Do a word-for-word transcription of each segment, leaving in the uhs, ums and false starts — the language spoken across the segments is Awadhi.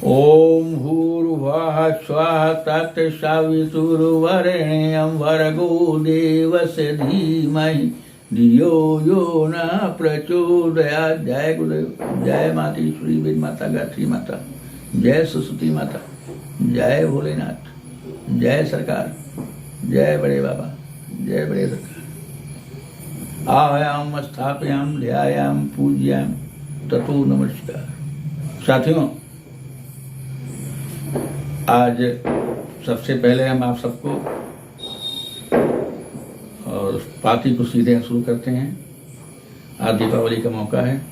ओम भूर्भुवः स्वः तत्सवितुर्वरेण्यं भर्गो देवस्य धीमहि धियो यो नः प्रचोदयात्। जय गुरुदेव, जय माता ईश्वरी, वेद माता, गायत्री माता, जय सरस्वती माता, जय भोलेनाथ, जय सरकार, जय बड़े बाबा, जय बड़े सरकार। आह्वयाम स्थापयाम ध्यायाम पूज्याम ततो नमस्कार। साथियों, आज सबसे पहले हम आप सबको और पाती को सीधे शुरू करते हैं। आज दीपावली का मौका है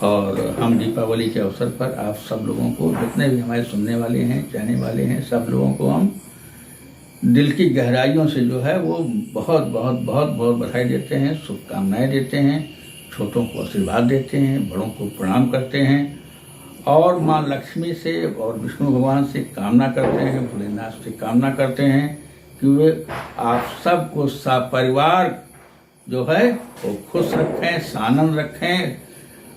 और हम दीपावली के अवसर पर आप सब लोगों को, जितने भी हमारे सुनने वाले हैं, चाहने वाले हैं, सब लोगों को हम दिल की गहराइयों से जो है वो बहुत, बहुत, बहुत, बहुत बधाई देते हैं, शुभकामनाएं देते हैं, छोटों को आशीर्वाद देते हैं, बड़ों को प्रणाम करते हैं और माँ लक्ष्मी से और विष्णु भगवान से कामना करते हैं, भोलेनाथ से कामना करते हैं कि वे आप सबको सपरिवार जो है वो खुश रखें, सानंद रखें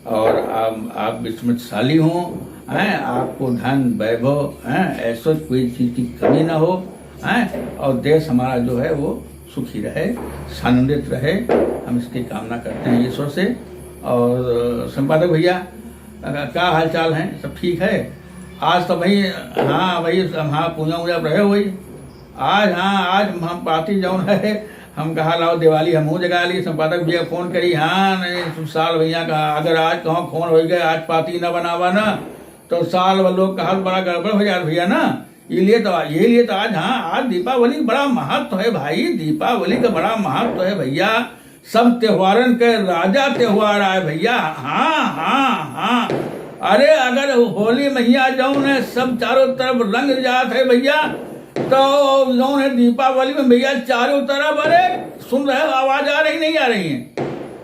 और आप, आप विश्वमतशाली हों, हैं, आपको धन, वैभव, हैं, ऐसो कोई चीज की कमी ना हो, हैं, और देश हमारा जो है वो सुखी रहे, सानंदित रहे। हम इसकी कामना करते हैं ईश्वर से। और संपादक भैया, अ, क्या हालचाल हैं? सब ठीक है? आज तो भाई, हाँ भाई, हम, हाँ, पूजा वूजा रहे हुई। आज, हाँ, आज हम पाती जौन है, हम कहा लाओ दिवाली हमहूँ जगा ली। संपादक भैया फोन करी, हाँ, नहीं, साल भैया कहा, अगर आज कहूँ फोन हो गए, आज पाती ना बनावा ना, तो साल भर लोग कहा बड़ा गड़बड़ हो जात भैया ना। ये लिए तो, ये लिए तो आज, हाँ, आज दीपावली का बड़ा महत्व है भाई, दीपावली का बड़ा महत्व है भैया। सब त्योहारन के राजा त्योहार आए भैया। हाँ, हाँ, हाँ। अरे, अगर होली मैया जौन है, सब चारों तरफ रंग जात है भैया, तो जौन है दीपावली में भैया चारों तरफ, अरे, सुन रहे हो, आवाज आ रही, नहीं आ रही है?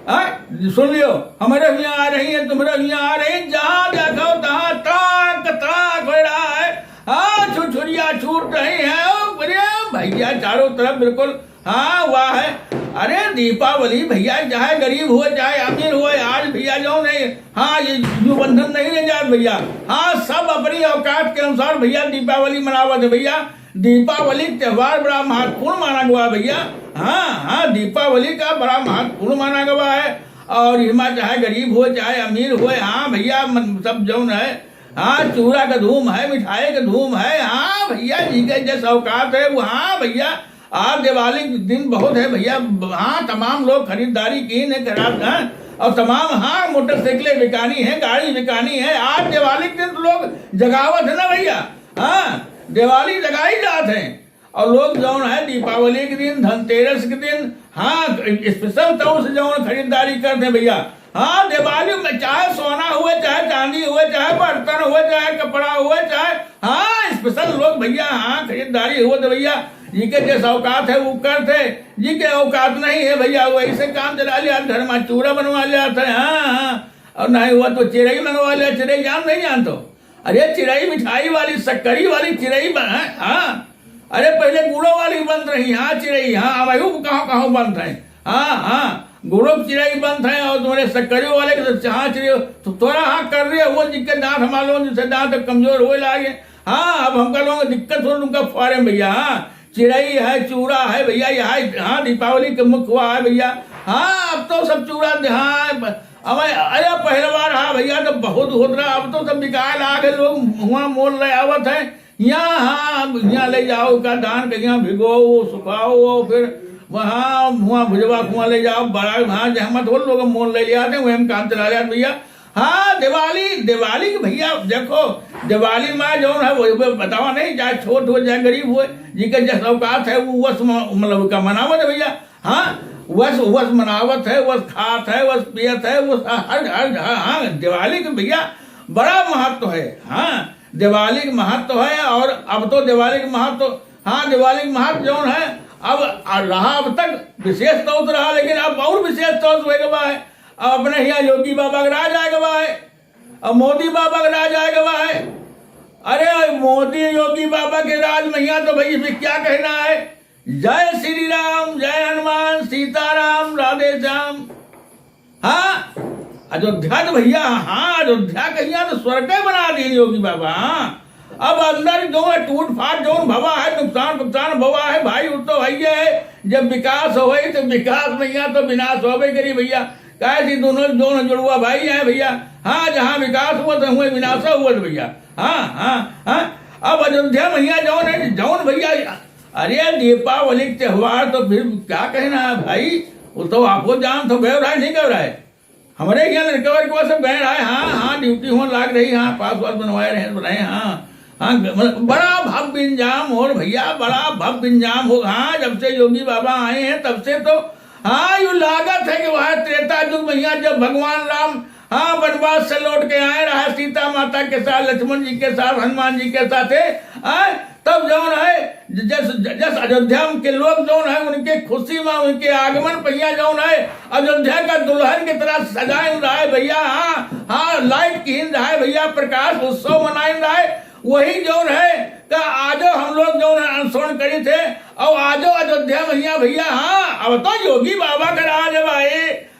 हाँ, सुन लियो, हमारे भी आ रही है, तुम्हारे भी आ रही है, जहाँ देखो तहाँ ताक ताक हो रहा है। हाँ, छुरछुरिया छूट रही है। ओ, अरे भैया, चारों तरफ बिल्कुल, हाँ, वाह है। अरे, दीपावली भैया, चाहे गरीब हुए, चाहे अमीर हुए, आज भैया जौन है, हाँ, ये जो बंधन नहीं रह जात भैया। हाँ, सब अपनी औकात के अनुसार भैया दीपावली मनावत है भैया। दीपावली का त्योहार बड़ा महत्वपूर्ण माना गवा है भैया। हाँ, हाँ, दीपावली का बड़ा महत्वपूर्ण माना गवा है। और इमा चाहे गरीब हो, चाहे अमीर हो, हाँ भैया, मन-, सब जौन है, हाँ, चूड़ा का धूम है, मिठाई का धूम है, हाँ भैया, जी के जस औकात है वो, हाँ भैया, आज दिवाली के दिन बहुत है भैया, हाँ, तमाम लोग खरीदारी कीन है, खराब है, और तमाम, हाँ, मोटरसाइकिलें बिकानी है, गाड़ी बिकानी है। आज दिवाली के दिन तो लोग जगावत है ना भैया, हाँ, दिवाली जगाई जात है। और लोग जौन है दीपावली के दिन, धनतेरस के दिन, हाँ, स्पेशल तौर से जौन खरीदारी करते हैं भैया। हाँ, दिवाली में चाहे सोना हुए, चाहे चांदी हुए, चाहे बर्तन हुए, चाहे कपड़ा हुए, चाहे, हाँ, स्पेशल लोग भैया, हाँ, खरीदारी हुए तो भैया, जी के जैसे औकात है वो करते, जी के औकात नहीं है भैया, वो ऐसे काम चला लिया, घर में चूड़ा बनवा लिया था, हाँ, हाँ, और नहीं हुआ तो चिरई मंगवा लिया, चिरई जान नहीं जान तो। अरे, चिरई मिठाई वाली, शक्करी वाली चिरई बन-, है, हाँ। अरे, पहले गुड़ो वाली बनत रही, हाँ, चिरई, हाँ, अब अहू कहाँ, कहाँ बनत है, हाँ, हाँ, गुड़ो की चिरई बनत है, और तुम्हारे शक्करी वाले के तो, हाँ, चिरई, तो तोरा हाँ कर रहे हो, जिनके दांत हमारे लोग, जिससे दांत कमजोर हुए लागे, हाँ, अब हमका लोग दिक्कत हो, तुमका फॉरेन भैया, हाँ, चिरई है, चूड़ा है भैया, यह है, हाँ, दीपावली के मुख्य हुआ है भैया, हाँ, अब तो सब चूड़ा, हाँ, अब, अरे, पहले बार, हाँ भैया, तो बहुत होत रहा, अब तो सब बिकाए लागे, लोग हुआँ मोल ले आवत है, यहाँ, हाँ, यहाँ ले जाओ का धान के यहाँ भिगो, वो सुखाओ, वो फिर वहाँ हुआँ भुजवा कुआँ ले जाओ, बड़ा वहाँ जहमत हो, लोग मोल ले लिया थे, वही में काम चला जात भैया। हाँ, दिवाली, दिवाली के भैया देखो, दिवाली में जौन है वो, वो बतावा नहीं, चाहे छोट हो, चाहे गरीब हो, जिनके जस औकात है, वो वस म-, मतलब का मनावत है भैया। हाँ, वस, वस मनावत है, वस खात है, वस पियत है, वस हर, हर, हाँ, हाँ, दिवाली के भैया बड़ा महत्व है। हाँ, दिवाली के महत्व है, और अब तो दिवाली के महत्व, हाँ, दिवाली के महत्व जौन है, अब रहा, अब तक विशेष तौर से रहा, लेकिन अब और विशेष तौर से होए के बा है। अब अपने यहाँ योगी बाबा के राज आए के बा है, अब मोदी बाबा के राज आए के बा है। अरे, मोदी योगी बाबा के राज में यहाँ तो भाई, इसमें क्या कहना है? जय श्री राम, जय हनुमान, सीताराम, राधे श्याम। हाँ, अयोध्या तो भइया, हाँ, अयोध्या कहिया तो स्वर्ग ही बना दीन योगी बाबा। हाँ, अब अंदर जो है टूट फाट जौन भवा है, नुकसान नुकसान भवा है भाई, वो तो है ही है। जब विकास होई तो विकास नहीं है तो विनाश होबे करी भइया। काहे कि दोनों जौन जुड़वा भाई हैं भइया। हाँ, जहाँ विकास हुआ तो हुए विनाश हुआ तो भइया। हाँ, हाँ, हाँ। अब अयोध्या भइया जौन है, जौन भइया, अरे दीपावली के त्योहार तो फिर क्या कहना है भाई, वो तो आपको जान तो गए रहा है, नहीं गए रहा है। हमरे यहाँ लड़कवा के सब गए रहे, हाँ, हाँ, ड्यूटी हुआ लाग रही, हाँ, पास वास बनवाए रहे, बनाए, हाँ, हाँ, ग-, मतलब, बड़ा भव्य इंजाम हो भइया, बड़ा भव्य इंजाम हो। हाँ, जब से योगी बाबा आए हैं, तब से तो, हाँ, यू लागत है कि वह त्रेता युग में यहाँ जब भगवान राम, हाँ, वनवास से लौट के आए रहा, सीता माता के साथ, लक्ष्मण जी के साथ, हनुमान जी के साथ, हाँ, तब जौन है, जस, जस अयोध्या के लोग जौन है, उनके खुशी में, उनके आगमन पहिया जौन है, अयोध्या का दुल्हन की तरह सजाइन रहा है भइया। हाँ, हाँ, लाइट कीन रहा है भइया, प्रकाश उत्सव मनाइन रहा है। वही जौन है, का आजो हम लोग जौन है, अनुसरण करी थे, और आजो अयोध्या भइया, भइया, हाँ, अब तो योगी बाबा का राज है भाई।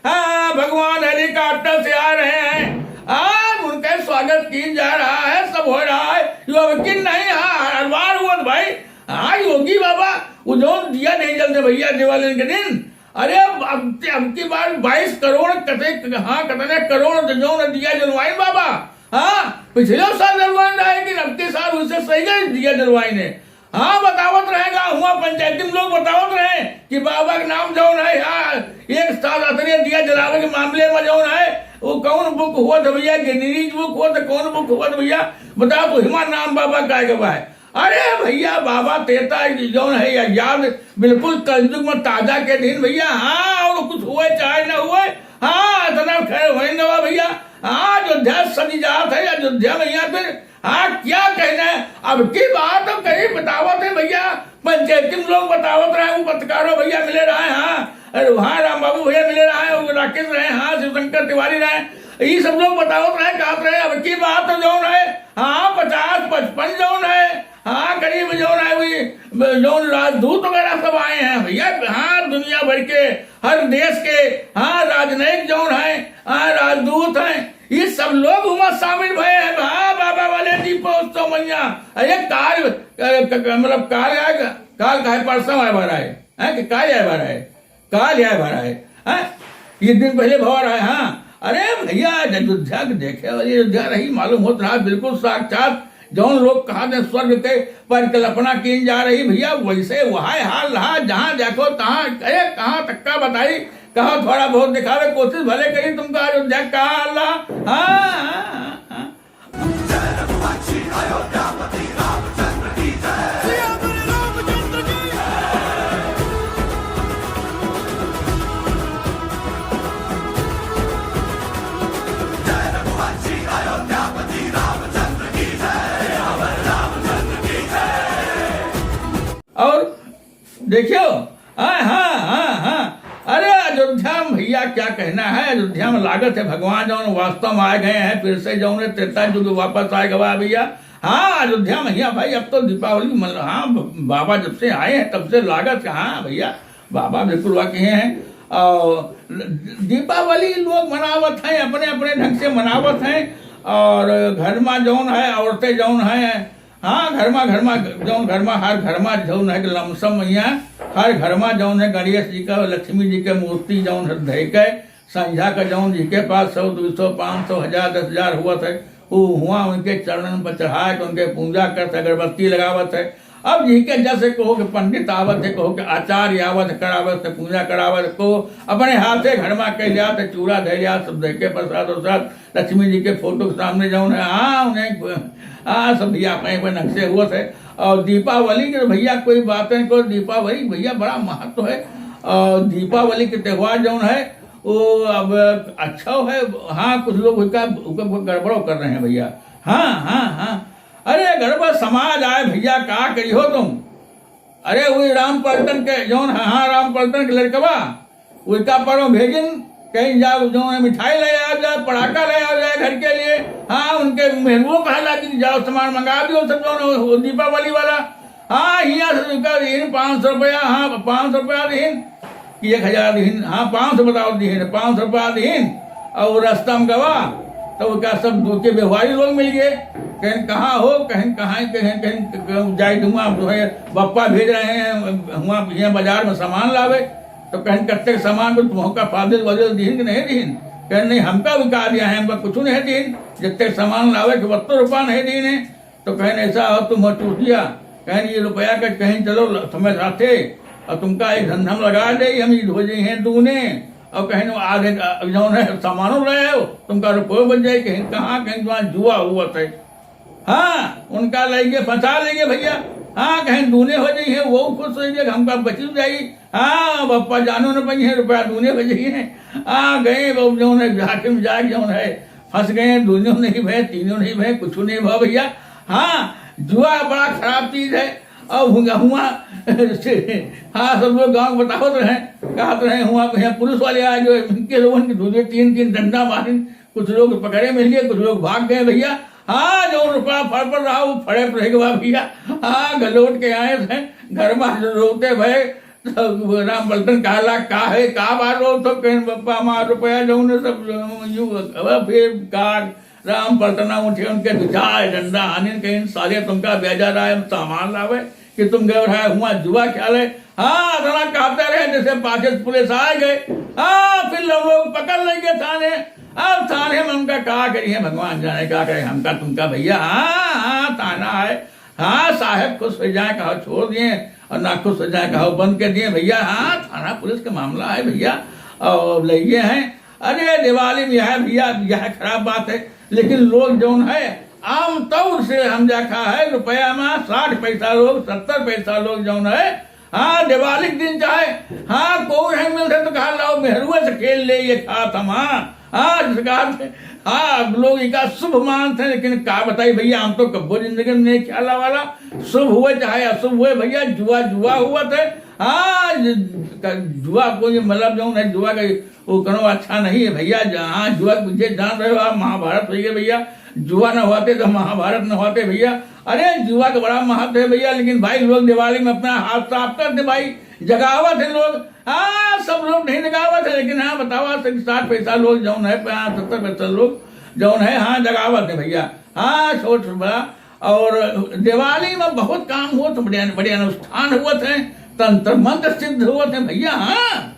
हाँ, भगवान हेलीकॉप्टर से आ रहे हैं। हाँ, उनका स्वागत किया जा रहा है, सब हो रहा है। यो अब किन नहीं, हाँ, हर बार हुआ तो भाई। हाँ, योगी बाबा, वो जौन दिया नहीं जलते भइया दिवाली के दिन। अरे, अब, अब, अब की बार बाईस करोड़ कते, हाँ, कितने करोड़ तो जौन दिया जलवाइन बाबा। हाँ, पिछले साल जलवाइन रहे, लेकिन अब के साल उससे सही दिया जलवाइन है। हाँ, बतावत रहे गाँव हुआ पंचायती में लोग बतावत रहे कि बाबा के नाम जौन है, हाँ, एक साल अतरे दिया जलावे के मामले में जौन है, वो कौन बुक हुआ था भइया, गिनीज बुक हुआ था, कौन बुक हुआ था भइया, बताओ तो हिमा नाम बाबा का के बा है। अरे भइया, बाबा तेता जौन है या याद बिल्कुल कलयुग में ताजा के दिन भइया, हाँ, और कुछ हुए चाहे ना हुए, हाँ, इतना खैर होए न बा भइया, हाँ, अयोध्या सजी जात है, अयोध्या में यहाँ फिर हाँ, क्या कहना है? अब की बात हम कहीं बतावत है भइया, पंचायती में लोग बतावत रहे, वो पत्रकारों भइया मिले रहे, हाँ, अरे वहाँ राम बाबू भइया मिले रहे, वो राकेश रहे, हाँ, शिवशंकर तिवारी रहे, ये सब लोग बतावत रहे, कहत रहे, अब की बात तो जौन है, हाँ, पचास, पचपन जौन है, हाँ, करीब जौन है, वही जौन राजदूत वगैरह सब आए हैं भइया, हाँ, दुनिया भर के, हर देश के, हाँ, राजनयिक जौन है, हाँ, राजदूत हैं, ये सब लोग हुआ शामिल भए हैं, हाँ, बाबा वाले दीपोत्सव मैया। अरे काल, अ, क-, क-, मतलब काल आए, काल का है, परसों आए भरा है, हैं कि काल आए भरा है, काल आए भरा है, हैं? ये दिन पहले भवा रहा है, हाँ। अरे भइया, अयोध्या के देखे वाली अयोध्या रही, मालूम होत रहा, बिल्कुल साक्षात जौन लोग कहा थे स्वर्ग के परिकल्पना की जा रही भइया, वैसे वह हाल रहा, जहाँ देखो तहाँ, अरे कहाँ तक का बताई, कहा थोड़ा बहुत दिखावे कोशिश भले करी, तुमका अयोध्या का अल्लाह। हाँ, हाँ, हाँ, हाँ। और देखियो, हाँ, हाँ, हाँ, हाँ। अरे अयोध्या में भइया क्या कहना है, अयोध्या में लागत है भगवान जौन वास्तव में आ गए हैं, फिर से जौन है त्रेता युग वापस आ गवा भइया। हाँ, अयोध्या में भइया भाई अब तो दीपावली मन, हाँ, ब-, बाबा जब से आए हैं तब से लागत है, हाँ भइया, बाबा बिल्कुल वाकई हैं। और दीपावली लोग मनावत हैं, अपने अपने ढंग से मनावत हैं। और घर में जौन है, औरतें जौन हैं, हाँ, घर मा, घर मा, जौन घर मा, हर घर मा जौन है कि लमसम मैया, हर घर मा जौन है गणेश जी का, लक्ष्मी जी के मूर्ति जौन है धइ के, संझा का जौन जी के पास सौ, दो सौ, पाँच सौ, हजार, दस हजार हुवत है, उ हुआ उनके चरणन पर चढ़ाए के उनके पूजा करत है, अगरबत्ती लगावत है। अब जी के जैसे कहो कि पंडित आवत है, कहो कि आचार्य आवत है, करावत है, पूजा करावत है, को अपने हाथे घर मा कह जात है, चूड़ा धइ जात, सब धइ के प्रसाद उरसाद लक्ष्मी जी के फोटो के सामने जौन है, हाँ, उन्हें, हाँ, सब भइया अपने, अपने ढंग से हुवत है। और दीपावली के भइया कोई बात नहीं, कोई दीपावली भइया बड़ा महत्व है। और दीपावली के त्योहार जौन है, वो अब अच्छा है, हाँ, कुछ लोग उसका, उसका गड़बड़ो कर रहे हैं भइया। हाँ, हाँ, हाँ। अरे, गड़बड़ समाज आए भइया, का करिहो तुम? अरे, वही राम पलटन के जौन है, हाँ, राम पलटन के लड़कवा, उनका परो भेजिन, कहीं जाओ, जौन है, मिठाई ले आओ जाए, पटाखा ले आओ जाए घर के लिए। हाँ, उनके मेहरुओ कहा लागी कि जाओ, सामान मंगा दियो सब, जौन है, वो दीपावली वाला। हाँ, हियाँ से उनका दिहिन पाँच सौ रुपया, हाँ, पाँच सौ रुपया दिहिन, कि एक हजार दिहिन, हाँ, पाँच सौ बताओ दिहिन, पाँच सौ रुपया दिहिन। और रास्ता में गवा, तो ओका सब दू के व्यवहारी लोग मिल गए। कहेन, "कहाँ हो?" कहेन, "कहाँ है?" कहेन, कहेन, "जाए दूंगा, जो है, बप्पा भेज रहे हैं, हुआ यहाँ बाजार में सामान लावे।" तो कहेन, "कत्ते के सामान को तुमका फाजिल वजिल दीन कि नहीं दीन?" कहेन, "नहीं, हमका भी का दिया है, हमका कुछ नहीं दीन, जितने सामान लावे के वत्तो रुपया नहीं दीन है।" तो कहेन, "ऐसा हो तुम हो चूतिया।" कहेन, "ये रुपया के कहीं चलो ल-, समय साथे, और तुमका एक धंधा में लगा दे, हम ईद हो जाई हैं दूने।" और कहेन, "आधे का जौन है सामानो ले आओ, तुमका रुपयो बच जाए।" कहेन, "कहाँ?" कहेन, "वहाँ जुआ हुआ थे।" हाँ, उनका लेंगे, फंसा लेंगे भैया। हाँ, कहेन, "दूने हो जाई हैं, वो खुश हो जाए, हमका बची जाई।" हाँ, बप्पा जानो न पाई है, रुपया दूने हो जाई हैं। आ गए, वो जौन है, झाके में जाके जौन है, फंस गए, दूनो नहीं भए, तीनो नहीं भए, कुछ नहीं भा भैया। हाँ, जुआ बड़ा खराब चीज है। और हुआ, हुआ हाँ, सब लोग गाँव के बतावत रहे, कहत रहे, "हुआ भैया पुलिस वाले आए, जो इनके लोगन के दो दो तीन तीन डंडा मारिन, कुछ लोग पकड़े मिल गए, कुछ लोग भाग गए भैया।" हाँ, जो रुपया फड़ पर रहा, वो फड़े पर रह गवा भैया। हाँ, घर लौट के आए थे, घर में जो रोते भए, तो राम पलटन कहला, "का है, का बात हो?" तो कहेन, "बप्पा, हमार रुपया जौन है सब यूं।" अब फिर का राम पलटना उठे, उनके दो चार डंडा हानिन, कहेन, "साले तुमका भेजा रहा है सामान लावे कि तुम गए रहा हुआ जुआ खेले?" हाँ, इतना कहते रहे, जैसे पाछे से पुलिस आ गए। हाँ, फिर लोग पकड़ लेंगे थाने। अब थाने में उनका का करिए, भगवान जाने का करे, हमका तुमका भैया। हाँ, हाँ, थाना है। हाँ, साहेब खुश हो जाए, कहो छोड़ दिए, और ना खुश हो जाए, कहो बंद कर दिए भैया। हाँ, थाना पुलिस का मामला है भैया, और ले गए हैं। अरे, दिवाली में यह भैया, यह खराब बात है, लेकिन लोग जौन है, आमतौर से हम देखा है, रुपया में साठ पैसा लोग, सत्तर पैसा लोग जौन है, हाँ, दिवाली के दिन चाहे, हाँ, कोई नहीं मिलते तो कहा, "लाओ, मेहरुए से खेल ले, ये खात हम।" हाँ, हाँ, जिस कहा थे, हाँ, लोग इका शुभ मानते हैं, लेकिन का बताई भैया, हम तो कब्बो जिंदगी में नहीं खेला वाला। शुभ हुए चाहे अशुभ हुए भैया, जुआ जुआ हुआ थे। हाँ, ज-, क-, जुआ कोई मतलब जौन है, जुआ का वो कनो अच्छा नहीं है भैया। जहाँ जुआ के पीछे जान रहे हो आप, महाभारत हो गए भैया, जुआ न होते तो महाभारत न होते भैया। अरे, जुआ का बड़ा महत्व है भैया, लेकिन भाई, लोग दिवाली में अपना हाथ साफ कर दे भाई, जगावत है लोग। हाँ, सब लोग नहीं जगावत है, लेकिन हाँ, बतावा से साठ पैसा लोग जौन है, हाँ, सत्तर पैसा लोग जौन है, हाँ, जगावत है भैया। हाँ, छोट बड़ा। और दिवाली में बहुत काम होत, बड़े, बड़े अनुष्ठान होत हैं, तंत्र मंत्र सिद्ध होत हैं भैया। हाँ,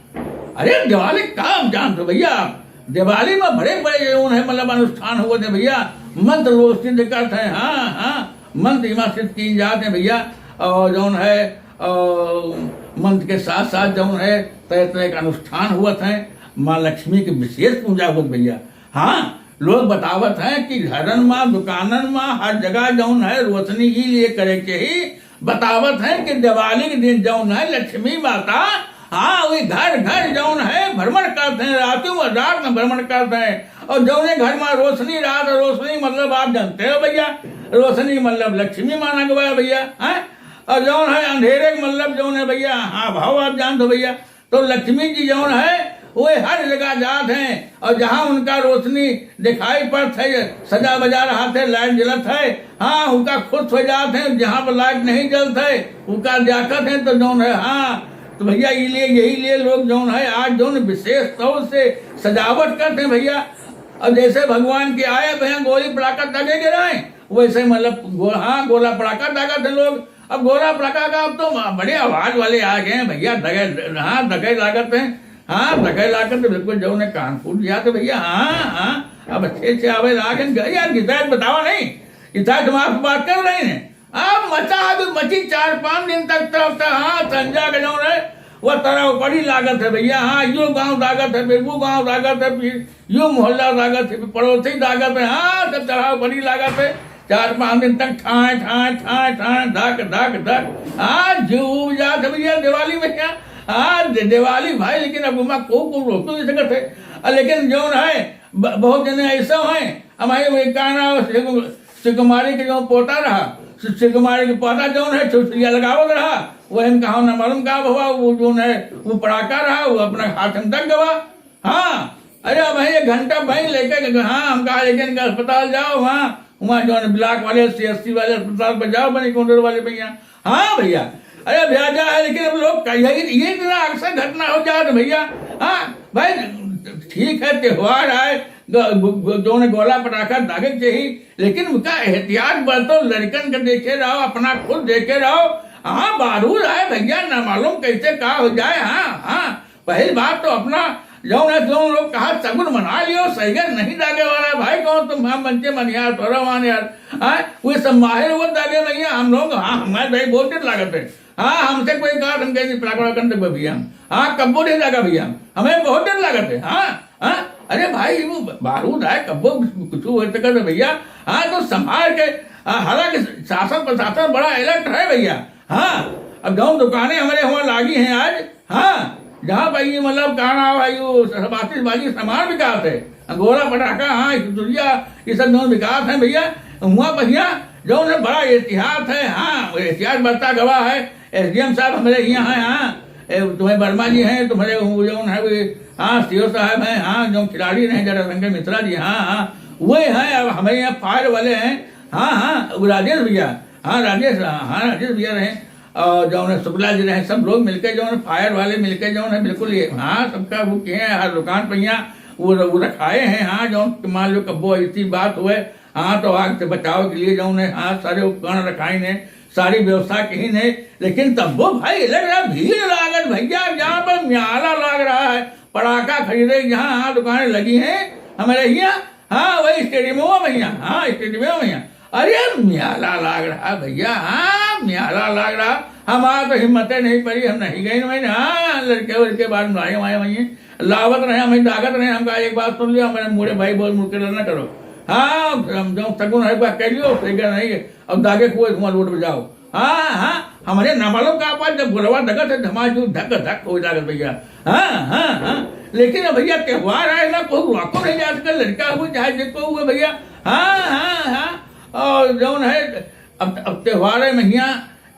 अरे, दिवाली का आप जानते हो भैया, दिवाली में बड़े बड़े जौन है, मतलब, अनुष्ठान होत हैं भैया, मंत्र लोग सिद्ध करते हैं। हाँ, हाँ, मंत्र इमा सिद्ध की जाते हैं भैया। और जौन है, और मंत्र के साथ साथ जौन है, तरह तरह के अनुष्ठान होत हैं, माँ लक्ष्मी की विशेष पूजा होत भैया। हाँ, लोग बतावत हैं कि घरन मा, दुकानन मा, हर जगह जौन है, रोशनी ही लिए करे के ही बतावत हैं कि दिवाली के दिन जौन है, लक्ष्मी माता, हाँ, वही घर घर जौन है, भ्रमण करते हैं, रातों में, रात में भ्रमण करते हैं। और जौने घर मा रोशनी, रात रोशनी, मतलब, आप जानते हो भैया, रोशनी मतलब लक्ष्मी माना गवा है भैया, हैं? और जौन है, अंधेरे के मतलब जौन है भैया, हाँ, भाव आप जानते हो भैया। तो लक्ष्मी जी जौन है, वो हर जगह जात हैं, और जहाँ उनका रोशनी दिखाई पड़त है, सजा बजा रहत है, लाइट जलत है, हाँ, उनका खुश हो जात हैं। जहाँ पर लाइट नहीं जलत है, उनका देखत हैं, तो जौन है, हाँ, तो भैया, ये लिए, यही लिए लोग जौन है, आज जौन विशेष तौर से सजावट करते हैं भैया। अब जैसे भगवान के आए भैया, गोली पटाखा दागे गिराए, वैसे मतलब गो-, हाँ, गोला पटाखा दागत हैं लोग। अब गोला पटाखा का, अब तो बड़े आवाज वाले आ गए हैं भैया, दगे, हाँ, दगे लागत हैं, हाँ, दगे लागत हैं, बिल्कुल जौन है कान फूट गया तो भैया, हाँ, हाँ, अब अच्छे अच्छे आवे लागे हैं, यार, कितना बतावा नहीं, इतना दिमाग की बात कर रहे हैं। अब मचा, अभी मची चार पाँच दिन तक, तब तक, हाँ, संजा के जौन है, वो तरह बड़ी लागत है भैया, हाँ, यो गांव लागत है, फिर वो गांव लागत है, फिर यो मोहल्ला लागत है, फिर पड़ोसी लागत है, हाँ, सब तरह बड़ी लागत है। चार पाँच दिन तक ठाए, ठाए, ठाए, ठाए, धक, धक, धक, हाँ, जीव उब जात है भैया दिवाली में क्या, हाँ, दि-, दिवाली भाई, लेकिन अब उमा को, को रोक तो नहीं सकत है। आ, लेकिन जौन है, ब-, बहुत जने ऐसे हैं, हमारे वो का नाम, सुकुमारी के जो पोता रहा, सु-, सुकुमारी के पोता जौन है, छुछुरिया लगावत रहा, वही में कहा ना मालूम का भवा, वो जौन है, वो पड़ाका रहा, वो अपना हाथ में दग गवा। हाँ, अरे अब एक घंटा भाई लेके गए, हाँ, हम कहा लेकिन अस्पताल जाओ, हाँ, वहाँ जौन ब्लॉक वाले, सीएससी वाले अस्पताल पर जाओ, बनी काउंटर वाले भैया। हाँ भैया, अरे भैया जा है, लेकिन अब लोग कहिए, ये इतना अक्सर घटना हो जात है भैया। हाँ भाई, ठीक है, त्योहार आए, ग-, ग-, ग-, जौन गोला पटाखा दागे के चाही, लेकिन उनका एहतियात बरतो, लड़कन के देखे रहो, अपना खुद देखे रहो। हाँ, बारूद आए भैया, ना मालूम कैसे का हो जाए। हाँ, हाँ, पहली बात तो अपना जौन है, जौन लोग कहा सगुन मना लियो, सैगर नहीं दागे वाला है भाई, कौन तुम हम बच्चे मन यार, थोड़ा मान यार। हाँ, वे सब माहिर वो दागे भैया, हम लोग, हाँ, हमारे भाई बहुत डर लागत है। हाँ, हमसे कोई कहा, हम कहेंगे पटाखा उड़ाकन देबे भैया। हाँ, कब्बो नहीं दागा भैया, हमें बहुत डर लागत है। हाँ, हाँ, अरे भाई, वो बारूद है, कब्बो कुछ हो सकत है भैया। हाँ, तो संभाल के, हाँ, हालांकि शासन प्रशासन बड़ा अलर्ट है भैया। हाँ, अब जौन दुकानें हमारे हुआँ लागी हैं आज, हाँ, जहाँ पर ये मतलब का नाम है, यो सब आतिशबाजी सामान बिकात है, गोला पटाखा, हाँ, ये दुनिया, ये सब जौन बिकात है भैया, हुआँ पर हियाँ जौन है बड़ा एहतियात है। हाँ, एहतियात बरता गवा है। एसडीएम साहब हमारे हियाँ हैं, हाँ, ए, तुम्हें वर्मा जी हैं, तुम्हारे वो जौन है, वे, हाँ, सीओ साहब हैं, हाँ, जो खिलाड़ी रहे जराशंकर मिश्रा जी, हाँ, हाँ, वे हैं। अब हमारे यहाँ फायर वाले हैं, हाँ, हाँ, वो राजेश भैया, हाँ, राजेश, हाँ, हाँ, राजेश भैया रहे, और जौन है शुक्ला जी रहे, सब लोग मिलके जौन है, फायर वाले मिलके जौन है, बिल्कुल ये, हाँ, सबका वो किए हैं, हर दुकान पर यहाँ वो, वो रखाए हैं, हाँ, जौन मान लो कब्बो ऐसी बात हुए, हाँ, तो आग से बचाव के लिए जौन है, हाँ, सारे उपकरण रखाइन है, सारी व्यवस्था किहिन है, लेकिन तब्बो भाई लग रहा भीड़ लागत भैया, जहाँ पर म्याला लाग रहा है, पटाखा खरीदे जहाँ, हाँ, दुकानें लगी हैं हमारे हियाँ, हाँ, वही स्टेडियमो में हियाँ, हाँ, स्टेडियमो में हियाँ। अरे म्याला लाग रहा भैया, हाँ, म्याला लाग रहा। हमारा तो हिम्मते नहीं पड़ी, हम नहीं गए ना, हाँ, लड़के वड़के बाद में आए, आए वहीं लावत रहे, हमें दागत रहे। हमका एक बात सुन लियो, हमारे मुड़े भाई बोल मुड़ के ना करो। हाँ, हम जो सगुन है, बा कह लियो, सही कर नहीं है। अब दागे कुएं धुआं लूट बजाओ। हाँ, हाँ, हमरे ना मालूम का बात, जब गोलवा दगत है, धमाजू धक धक हो जागत भैया। हाँ, हाँ, हाँ, लेकिन अब भैया त्योहार आए ना, कोई रोको नहीं जा सके, लड़का हुए चाहे जिसको हुए भैया। हाँ, हाँ, हाँ, और जौन है, अब, अब त्योहार है महीना,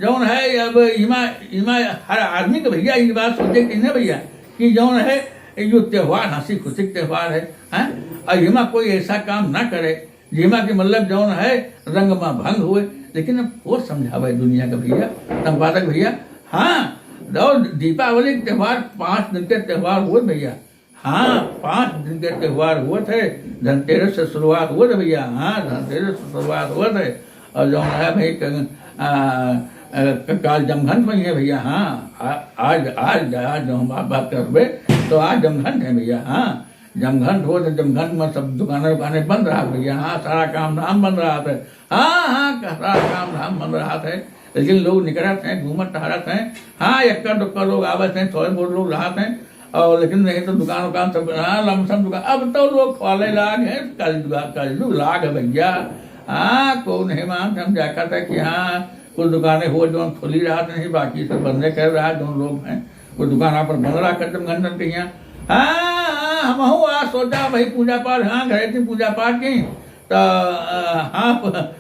जौन है, अब इमा, इमा हर आदमी के भैया ये बात सोचे कि ना भैया, कि जौन है, ये जो त्योहार हँसी खुशी के त्योहार है, हैं? और इमा कोई ऐसा काम ना करे, जिमा के मतलब जौन है, रंग मा भंग हुए। लेकिन अब को समझावे दुनिया का भैया, संपादक भैया? हाँ, और दीपावली के त्योहार पाँच दिन के त्योहार हुए भैया। हाँ, पाँच दिन के त्योहार हुए थे। धनतेरस से शुरुआत हुए थे भैया। हाँ, धनतेरस से शुरुआत हुए थे। और जौन है भाई, क-, आ, आ, क-, काल जमघंट में है भैया। हाँ, आ-, आज, आज, आज जो हम बात, बात करबे, तो आज जमघंट है भैया। हाँ, जमघंट हो तो जमघंट में सब दुकानें, दुकानें बंद रहा भैया। हाँ, सारा काम धाम बंद रहा था। हाँ, हाँ, सारा काम धाम बंद रहा था। लेकिन लोग निकलत हैं, घूमत टहरत हैं। हाँ, एक्का दुक्का लोग आवत हैं, थोड़े बहुत लोग रहत हैं। और लेकिन नहीं तो दुकान उकान सब, हाँ, लमसम दुकान। अब तो लोग खोले लाग हैं, कलजुग, कलजुग लाग है भैया। हाँ, कौन है मान, हम जाकर था कि हाँ, कुछ दुकानें हो जो खुली रहत नहीं, बाकी सब बंदे कर रहा, जो लोग हैं, वो दुकान पर बंद रहा कर जमघंटन के यहाँ। हाँ, हाँ, हमहू आज सोचा भाई पूजा पाठ, हाँ, घरे दिन पूजा पाठ की, तो, अ, हाँ,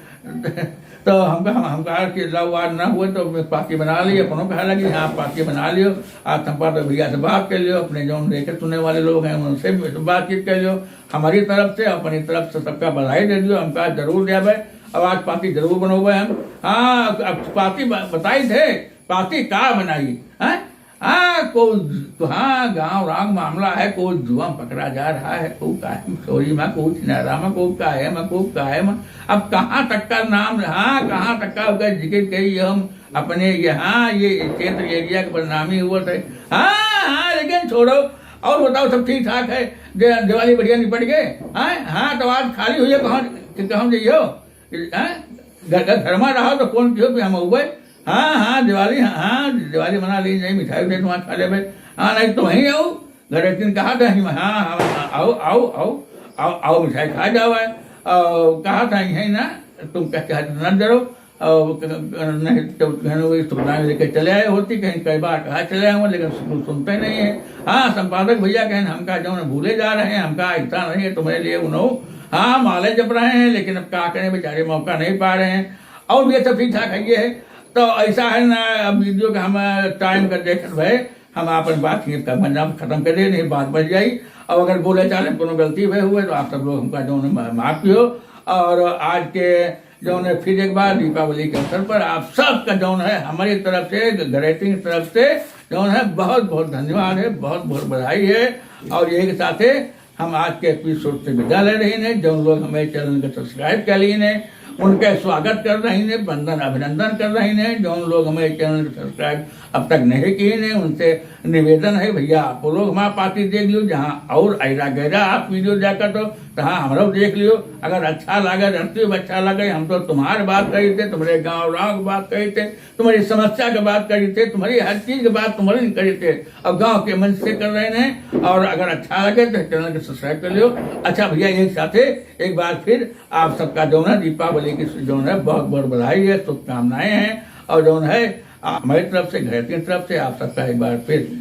तो हमका, हम, हमका आज के लव वार ना हुए तो मैं पार्टी बना ली, अपनों कहा लगी, हाँ, पार्टी बना लियो। आज संपादक भैया से बात कर लियो, अपने जो देखे सुने वाले लोग हैं उनसे भी बातचीत कर लियो। हमारी तरफ से, अपनी तरफ से सबका बधाई दे दियो, हमका जरूर देबे। अब आज पार्टी जरूर बनोबे हम। हाँ, अब पार्टी ब-, बताई थे, पार्टी का बनाई, हैं? हाँ, को, हाँ, गांव रांग मामला है, को जुआ पकड़ा जा रहा है, को काहे में चोरी में, को छिनारा में, को काहे में, को काहे में। अब कहाँ तक का नाम, हाँ, कहाँ तक का होगा जिक्र कही हम अपने यहाँ ये क्षेत्र एरिया के बदनामी हुआ थे। हाँ, हाँ, लेकिन छोड़ो, और बताओ, सब ठीक ठाक है? दे-, दिवाली बढ़िया निपट गए? हाँ, हाँ, तो आज खाली हुई है, कहाँ, कहाँ जाइयो? हैं? घर, घर, घर में रहो तो फोन कियो कि हम अउबे। हाँ, हाँ, दिवाली, हाँ, हाँ, दिवाली मना ली जाए, मिठाई उठाई तुम्हारा खा लेबे। हाँ, नहीं तो वहीं आओ, घर एक दिन कहा था, हाँ, हाँ, आओ, आओ, आओ, आओ, आओ, मिठाई खा जाओ है। और कहा था, यहीं ना, तुम कहते हैं, ना डरो। और क-, क-, नहीं तो कहने वही सुविधाएं लेके चले आए होती, कहीं कई बार कहा चले आए हों, लेकिन सुन-, सुनते नहीं है। हाँ, संपादक भैया कहें, हमका जौन भूले जा रहे हैं, हमका ऐसा नहीं है, तुम्हारे लिए उन्हों, हाँ, माले जप रहे हैं, लेकिन अब क्या करें, बेचारे मौका नहीं पा रहे हैं। और ये सब ठीक ठाक है, ये है। तो ऐसा है ना, अब वीडियो का हम टाइम का देखत भए, हम अपन बात ये का मंजाम खत्म कर दे, नहीं बात बढ़ जाई। और अगर बोले चाले कोनो गलती भए हुए तो आप सब लोग हमका जौन है मा-, माफ कियो। और आज के जौन है फिर एक बार दीपावली के अवसर पर आप सबका जौन है हमारी तरफ से, ग्रेटिंग तरफ से जौन है बहुत बहुत धन्यवाद है, बहुत बहुत बधाई है। और यही के साथे हम आज के एपिसोड से विदा ले रही हैं। जौन लोग हमें चैनल के सब्सक्राइब कर लिए हैं, उनके स्वागत कर रही हैं, वंदन अभिनंदन कर रही हैं। जौन लोग हमें चैनल के सब्सक्राइब अब तक नहीं किए हैं, उनसे निवेदन है, भैया, आप लोग हमारा पार्टी देख लियो, जहाँ और ऐरा गैरा आप वीडियो देखत हो, तहाँ हमरो देख लियो। अगर अच्छा लगे, रणदीप, अच्छा लगे, हम तो तुम्हारे बात करी थे, तुम्हारे गाँव राव की बात करी थे, तुम्हारी समस्या की बात करी थे, तुम्हारी हर चीज की बात तुम्हारे करी थे। अब गाँव के मंच से कर रहे हैं, और अगर अच्छा लगे तो चैनल के सब्सक्राइब कर लियो। अच्छा भैया, एक साथे एक बार फिर आप सबका जौन है दीपावली की जौन है बहुत बहुत बधाई है, शुभकामनाएं हैं, और जौन है आ, हमारी तरफ से, घर की तरफ से आप सबका एक बार फिर